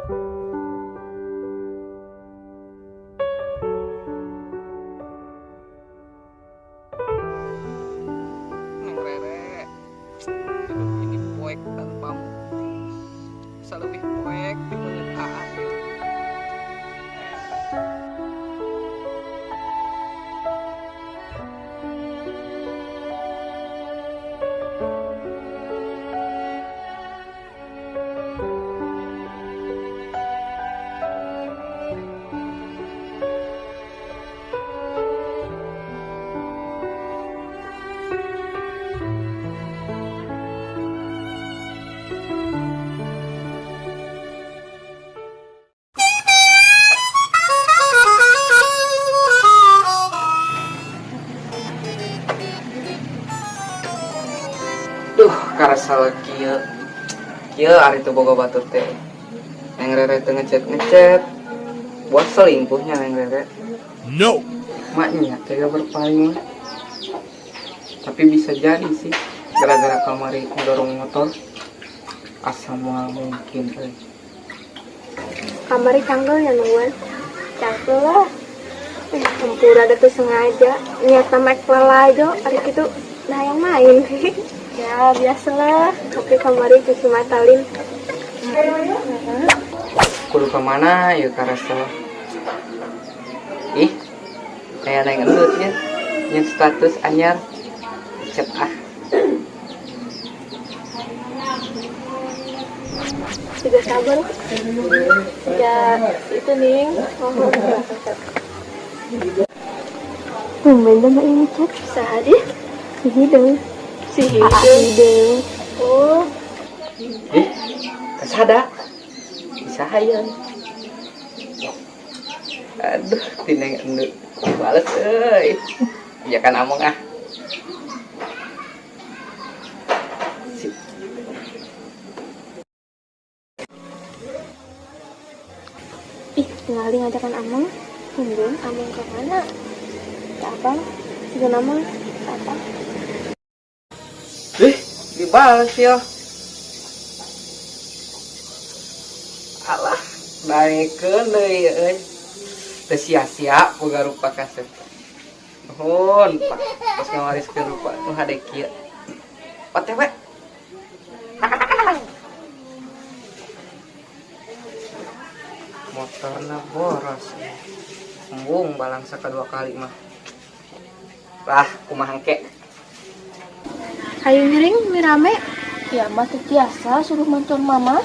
Neng Rere, hidup ini poek tanpamu. Bisa lebih poek di menit akhir. Duh, karasal kieu. Kieu ari teu boga batur teh. Neng Rere teu ngechat-ngechat. Buat selingkuhnya Neng Rere. No. Maknya tega berpaling mah. Tapi bisa jadi sih gara-gara kamari ngedorong motor. Asa moal mungkin euy. Kamari canggel ya nungguan. Canggel lah. Hampura da teu sengaja. Nyata mek lalajo ari kitu nah yang main. Ya biasalah, tapi kamari cuci mata lin. Kudu kemana ya karasa? Ih, kayak neng endut ya. Nyen status anyar. Cek ah. Tiga sabar. Tiga itu ning. Oh. Tumben dah ini chat. Saha dia? Si Hideng. Si Hideng. Oh. Ih, kasada. Bisa hayang. Aduh, tineng endut. Bales euy. Ya kan among ah. Sip. Ih, tinggal ngajakan among. Tumben among ke mana? Ke abang. Juga nama apa? Ih, dibales ya. Alah, daekeun deui euy. Teu sia-sia boga rupa kasep. Nuhun, Pak. Tos ngawariskeun rupa nu hade kieu. OTW. Motorna boros. Embung balangsa kedua kali mah. Lah, kumaha engke? Hayu ngiring mirame. Ya mah teu tiasa suruh mantuan mama.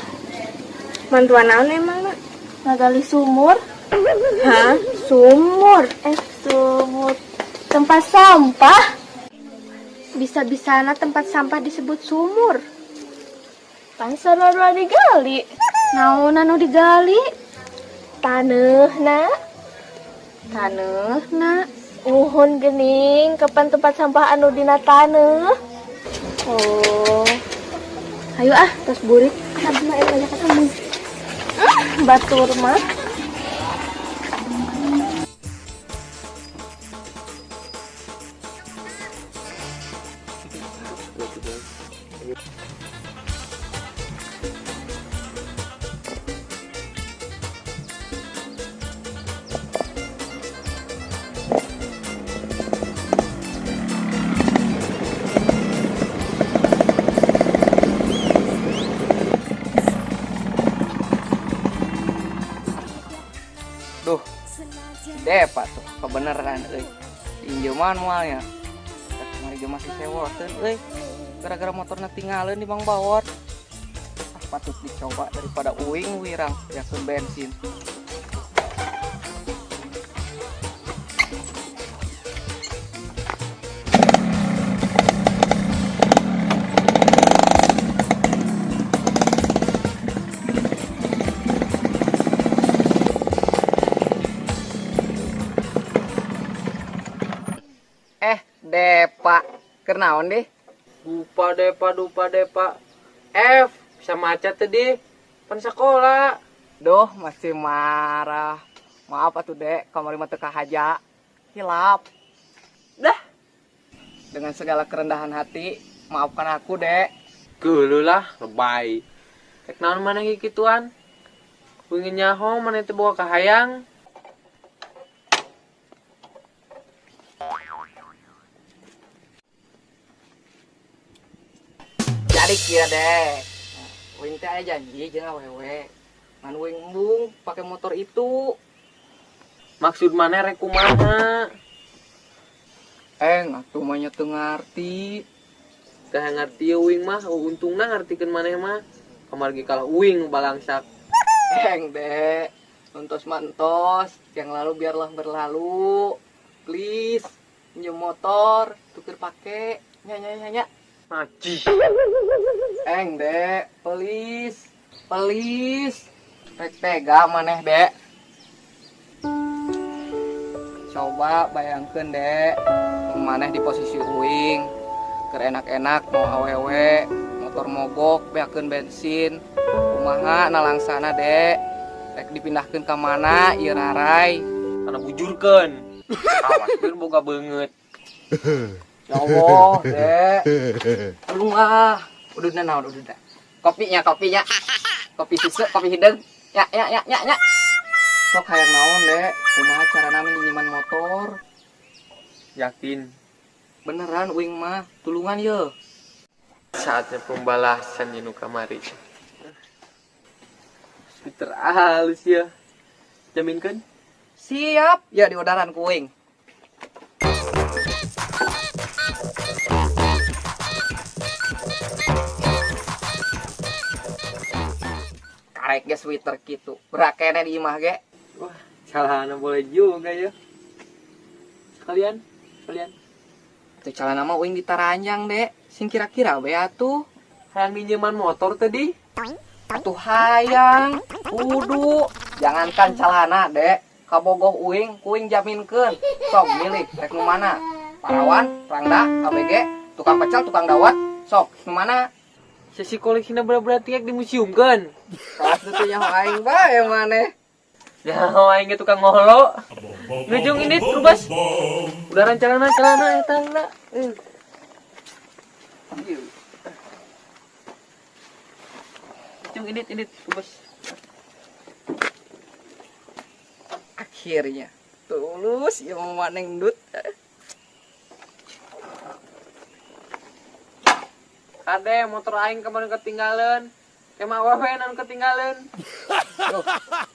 Mantuan naon emang, Nak? Ngagali sumur. Hah? Sumur? Sumur. Tempat sampah. Bisa-bisana tempat sampah disebut sumur. Pan sarua digali. Naon anu digali? Taneuhna. Taneuhna. Uhun gening, kapan tempat sampah anu dina taneuh? Oh. Ayo ah, tos burik. Abdi mah banyak ameng. Batur mah. Duh, Depa tuh kebenaran euy. Injeuman moalnya. Kamari ge masih sewoteun euy. Gara-gara motorna tinggalin di Bang Bawor. Ah, patut dicoba daripada uing wirang yakeun bensin. Depa, kenaon deh? Dupa depa, dupa depa. F, bisa maca tadi. Pan sekolah. Duh, masih marah. Maaf atuh dek, kamari mah teu kahaja. Hilap. Dah. Dengan segala kerendahan hati, maafkan aku dek. Geuleuh lah, lebay. Rek naon maneh kikituan? Uing nyaho maneh teh boga kahayang. Jadi kieu deh. Uing teh aya janji jeung awewe. Ngan uing embung pake motor itu. Maksud maneh rek kumaha? Atuh mah nya teu ngarti. Teu ngarti uing mah, untungna ngartikeun maneh mah. Kamargi kalah uing nu balangsak. Eng dek, nontos mantos, yang lalu biarlah berlalu. Please, pinjam motor, tuker pake, nya nya nya nya. Najis. Eng dek, please, please. Rek tega maneh dek. Coba bayangkeun dek, maneh di posisi uing, keur enak-enak mau awewe, motor mogok, beakeun bensin. Kumaha nalangsana dek, rek dipindahkeun ka mana ieu rarai. Kana bujurkeun. Awas beun boga beungeut. Ya Allah, dek. Tolong ah. Ududna naon ududna? Kopinya, kopinya. Kopi susu, kopi hideung. Ya ya ya ya ya. Sok hayang naon dek, kumaha carana minjeman motor? Yakin. Beneran uing mah, tulungan ye. Saatnya pembalasan nu kamari. Skuter halus ya. Jaminkan? Siap, ya di odaran ku uing. Karek ge sweater kitu. Berakene di imah ge. Wah, celana boleh juga ya. Sekalian, sekalian. Tuh celana mah uing ditaranjang, Dek. Sing kira-kira we atuh. Hayang minjeman motor tadi? Atuh hayang, kudu. Jangankan celana, Dek. Kabogoh uing, kuing jaminkeun. Sok milih rek nu mana? Parawan, rangda, ABG, tukang pecel, tukang dawet. Sok nu mana? Sesi koleksina berat-berat tiek dimuseumkeun. Kelas teu nyaho aing bae maneh. Ya, aing ge tukang ngolo. Ngejung ini terus. Udah rencana celana eta lah. Ngejung ini terus. Akhirnya tulus ya mau neng dut. Kade motor aing kemarin ketinggalan. Kema awewe anu ketinggalan. Duh,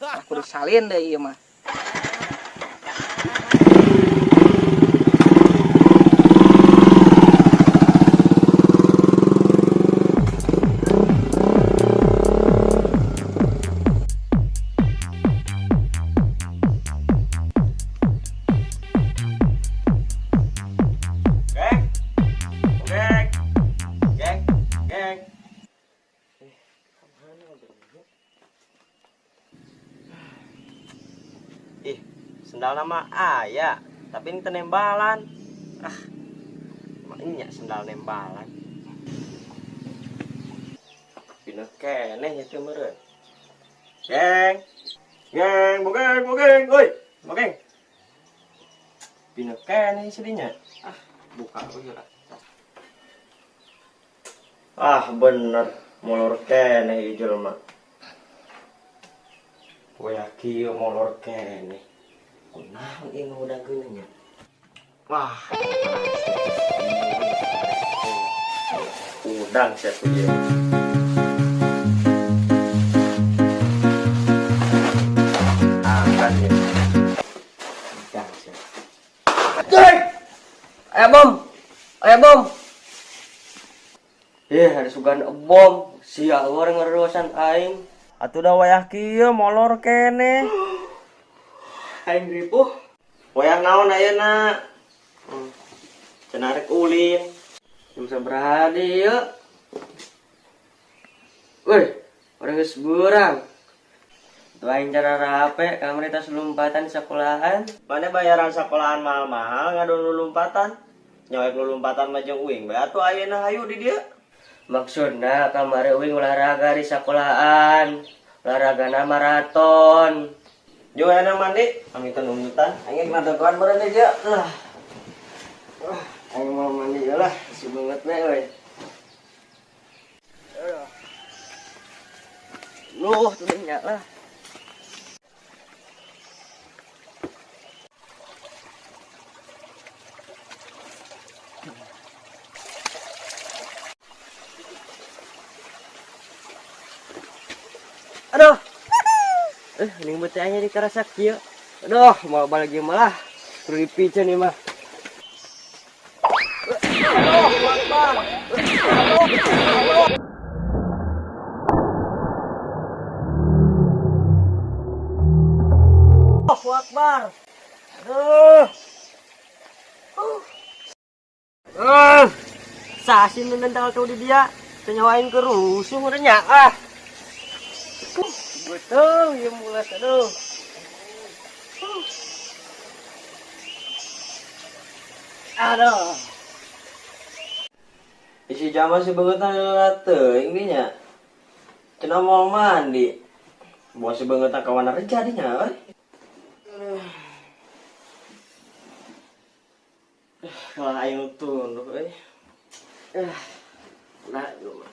aku disalin deh ieu mah. Geng. Geng. Geng. Geng. Ih, sendal nama aya, tapi ini tenembalan. Ah, maknya sendal nembalan. Pindah keneh ya teh meureun. Geng. Geng, bogeng, bogeng, oi, bogeng. Pindah keneh sedinya. Ah, buka we lah. Ah, bener, molor keneh ieu jelema. Wah, kieu molor keneh. Kunaon ieu ngudangkeun nya? Wah. Udang sia tuh ieu. Akan ya. Udang sia. Cek. Aya bom. Aya bom. Ada sugan bom. Sia orang ngeruasan aing. Atuh da wayah kieu molor keneh. Aing ripuh. Wayah naon ayeuna? Cenah rek ulin. Jam sabaraha deui ieu? Woi, orang geus beurang. Tuh aing cara rape, kamari tas lompatan di sekolahan. Mana bayaran sekolahan mahal-mahal ngadon lompatan. Nyoek lompatan mah jeung uing bae atuh ayeuna hayu di dieu. Maksudna kamari uing olahraga di sekolahan. Olahragana maraton. Jeung ayeuna mandi, amitan undutan. Aing ngadagoan meureun deui dieu. Lah. Aing mau mandi lah, si banget we euy. Loh, tuh nya lah. Aduh. Ning beuteung aing di karasak kieu. Aduh, mau balik ieu malah. Kudu dipiceun ieu mah. Allahu Akbar. Aduh. Sasin nu nendang tuh di dia. Teu nyawain ke rusuh meureun nya ah. Betul, ya mulas aduh. Aduh. Isi jama si beungeutna lila teuing di nya. Cenah mau mandi. Bawa si beungeutna ka Wanareja di nya euy. Kalau aing tunduk euy. Nah, ieu mah.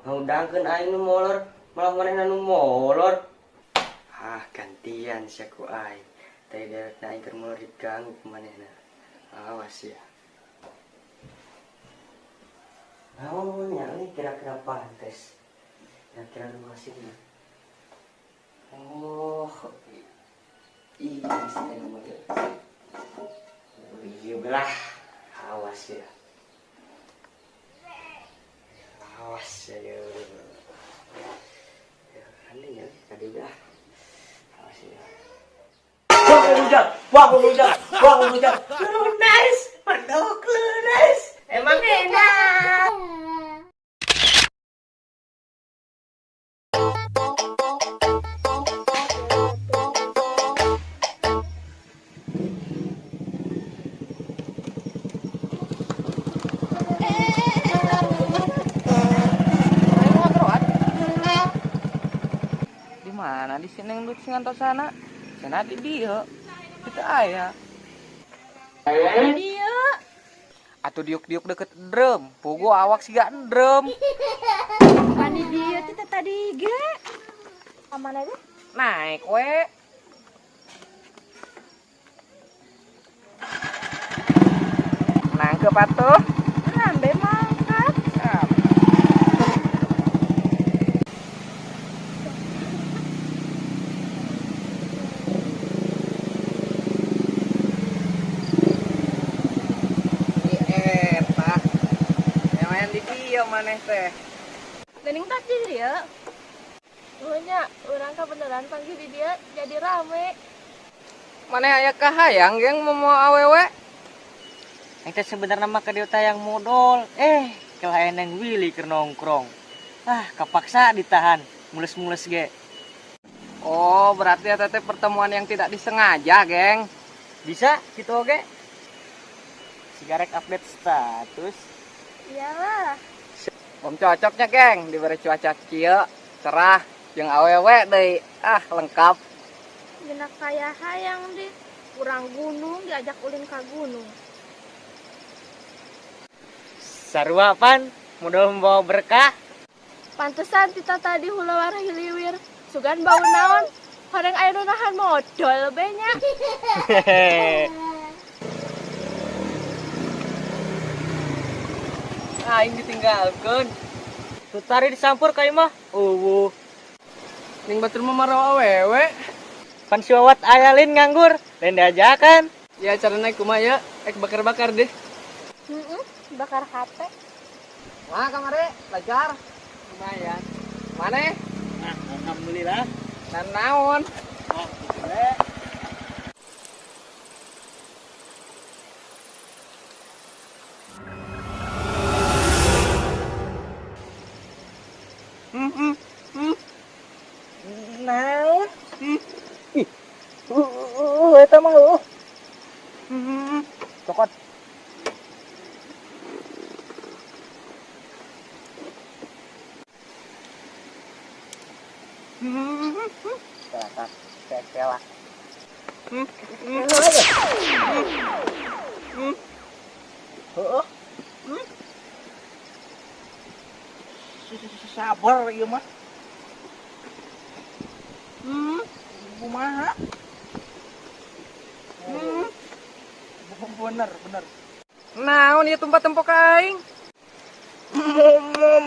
Ngudangkeun aing nu molor, malah manehna nu molor. Ah, gantian sia ku aing. Tadi dewekna aing keur molor diganggu ku manehna. Awas ya. Naon nya euy kira-kira pantes. Kira-kira nu asing. Oh. Ih, saya mah. Iya belah. Awas ya. Awas ya. Ya, aneh ya, tadi dah. Awas ya. Wah, rujak, wah, rujak. Lunas, pedok lunas. Emang enak. Di mana di sini yang duit singantosana? Sana di dieu. Kita aya. Di dieu. Atuh diuk-diuk deket drum, pugu awak siga drum. Pan di dieu teh tadi ge. Aman aja. Naik we. Nangkep atuh. Rambe mangkat. Eta. Yang di dieu maneh teh. Gening tas di dieu. Nuhun urang kabeneran panggil di dieu jadi rame. Maneh aya kahayang geng momo awewe? Aing teh sebenarnya mah ka dieu teh yang modol. Kalah eneng Willy keur nongkrong. Ah, kapaksa ditahan, mules-mules ge. Oh, berarti eta teh pertemuan yang tidak disengaja, geng. Bisa kitu oge. Sigarek update status. Iyalah. Bom cocoknya, geng, diberi cuaca kieu, cerah, jeung awewe deui. Ah, lengkap. Dina kaya hayang di kurang gunung diajak ulin ka gunung. Sarua pan, modal membawa berkah. Pantesan tita tadi hula warah hiliwir. Sugan bau naon? Horeng aya nu nahan modol be nya. Aing ditinggalkeun. Tutari disampur ka imah. Eueuh. Ning batur mah marawa awewe. Pan si Wawat aya lin nganggur, lain diajakan. Ya carana kumaha ya? Ek bakar-bakar deh. Heeh, bakar HP. Wah, kamare lancar. Lumayan. Maneh? Nah, alhamdulillah. Dan naon? Nah, gitu we. Naon? Ih. Eta mah heuh. Cokot. Kelak. Heeh. Sabar ieu mah. Kumaha? Bener, bener. Naon ieu tumpat tempo ka aing?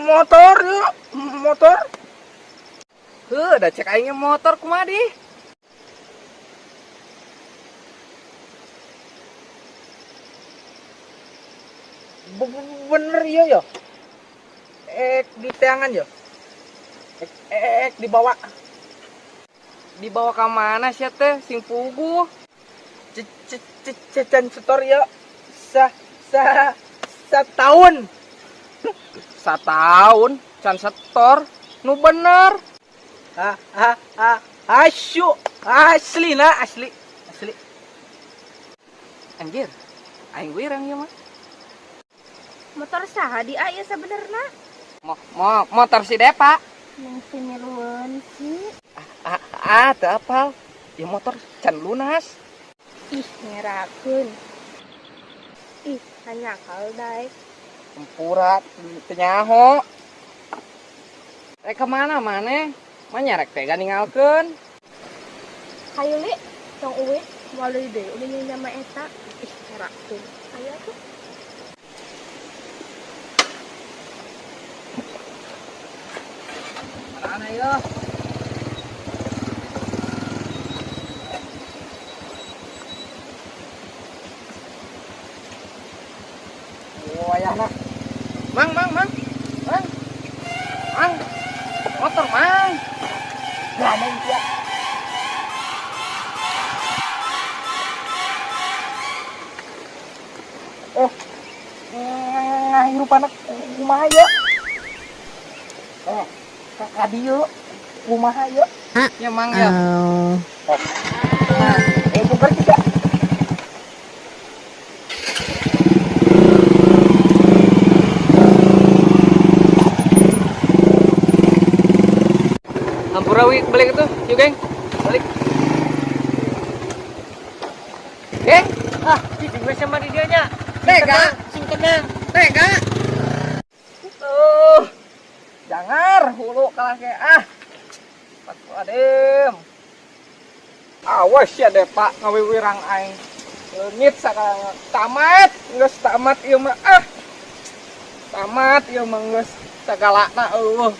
Motor yuk, motor. Heuh, da cek aingnya motor kumaha di? Bener iya ya. Ek di teangan ya. Ek dibawa. Dibawa ke mana sih teh? Sing puguh. Can setor ya. Setahun. Setahun can setor. Nu bener. Asyu asli na asli. Asli. Anjir. Aing wirang ieu mah. Motor saha di aya sabenerna? Motor si Depa. Neng sini sih. Teu apal. Ya motor can lunas. Ih, ngerakeun. Ih, hanya kal daek. Tempura teu nyaho. Rek ka mana maneh? Mah nyarek teh ninggalkeun. Hayu li, tong uwe moal deui deui udah nyama eta. Ih, ngerakeun. Ayo tuh. Mana ya? Oh, ayahna. Mang, mang, mang. Mang. Mang. Motor, mang. Lama ya. Ngahirupana kumaha ya? Kakak dieu kumaha ya? Ya mang ya. Bukan kita. Hampura wi balik itu, yuk geng. Balik. Geng, ah, cicing we sama di dieu nya. Tega, sing tenang. Tega. Jangar hulu kalah ke ah. Adem. Awas ya deh Pak ngawiwirang aing. Leungit sakalana. Tamat, geus tamat ieu mah ah. Tamat ieu mah geus sagalana eueuh.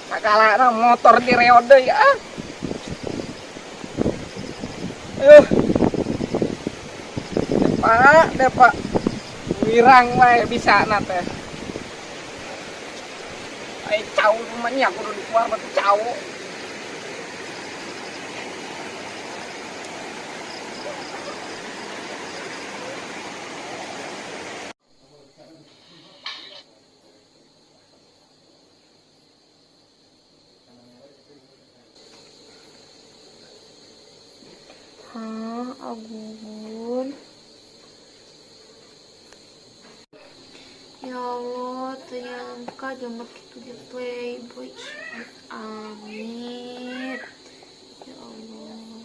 Sagalana motor direo deui ah. Aduh. Pak, deh Pak. Wirang wae bisa na teh. Ai cau rumahnya kudu dikeluar batu cau. Hah, Agun. Ya Allah, ternyata jamak itu di playboy. Amit. Ya Allah.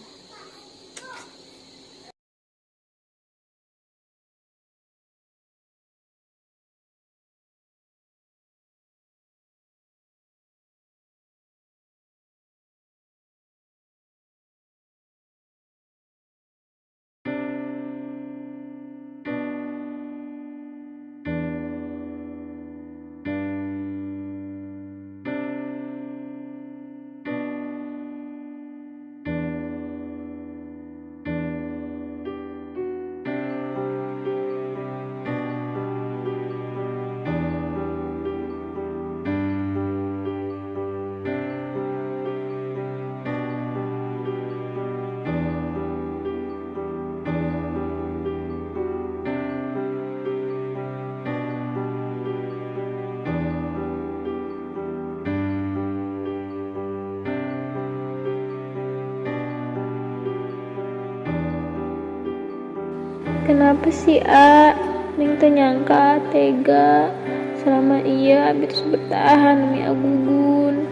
Kenapa sih A? Neng teu nyangka tega. Selama iya abi terus bertahan demi Agugun.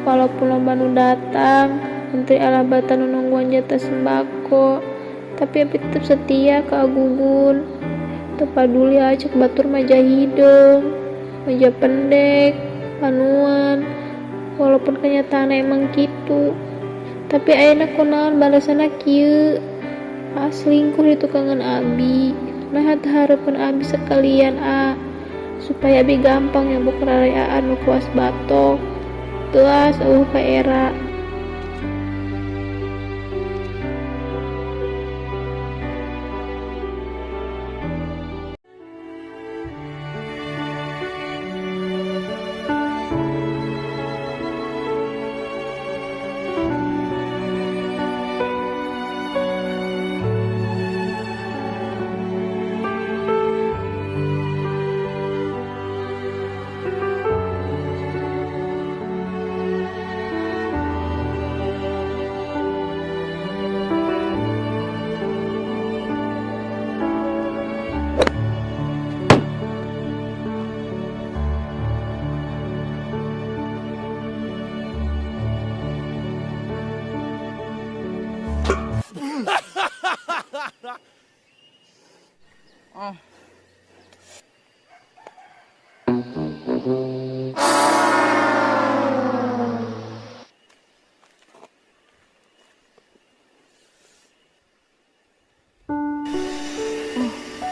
Walaupun loba nu datang, menteri alabatan nu nungguan jatah sembako, tapi abi tetep setia ke Agugun. Teu paduli cek batur maja hideung, maja pendek. Panuan. Walaupun kenyataan emang gitu. Tapi ayeuna kunaon balasanna kieu. Aa selingkuh di tukangan abi. Nah teu hareupeun abi sekalian a. Supaya abi gampang nyabuk rarai aa nu kuas batok. Teuas eueuh ka era.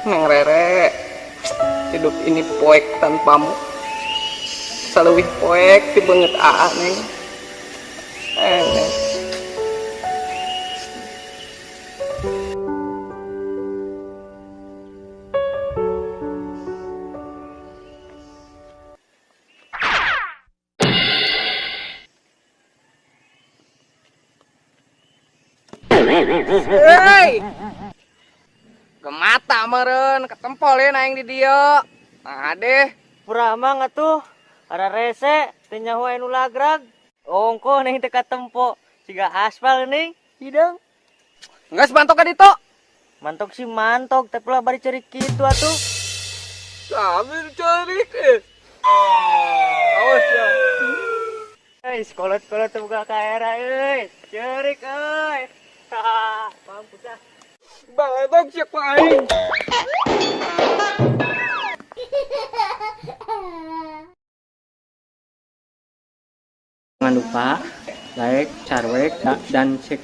Neng Rere, hidup ini poek tanpamu. Saleuwih poek ti beungeut aa neng. Neng. Hei! Gemata meureun ketempol ya aing di dieu. Nah deh, Pura mah atuh ada rese teu nyaho anu lagrag. Ongkoh neng teu katempo siga aspal ning hidung. Geus mantok ka ditu. Mantok sih mantok tapi lah bari ceurik kitu atuh. Sambil ceurik eh. Awas ya. Euy, sekolah-sekolah teu boga ka era euy. Ceurik euy. Mampus ah. Baledog sia ku aing. Jangan lupa like, share, dan cek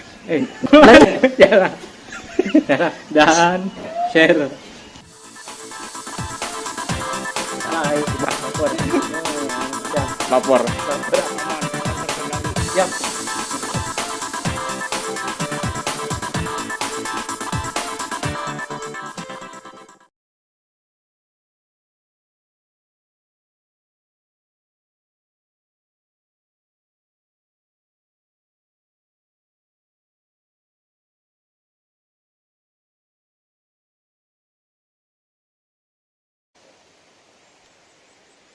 dan share. Lapor. Lapor. Ya.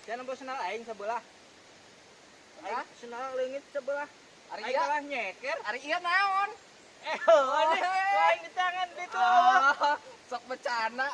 Jangan nempo senal aing sebelah. Aing senal leungit sebelah. Ari ieu kalah nyeker. Ari ieu naon? Aing di tangan ditu. Sok becana.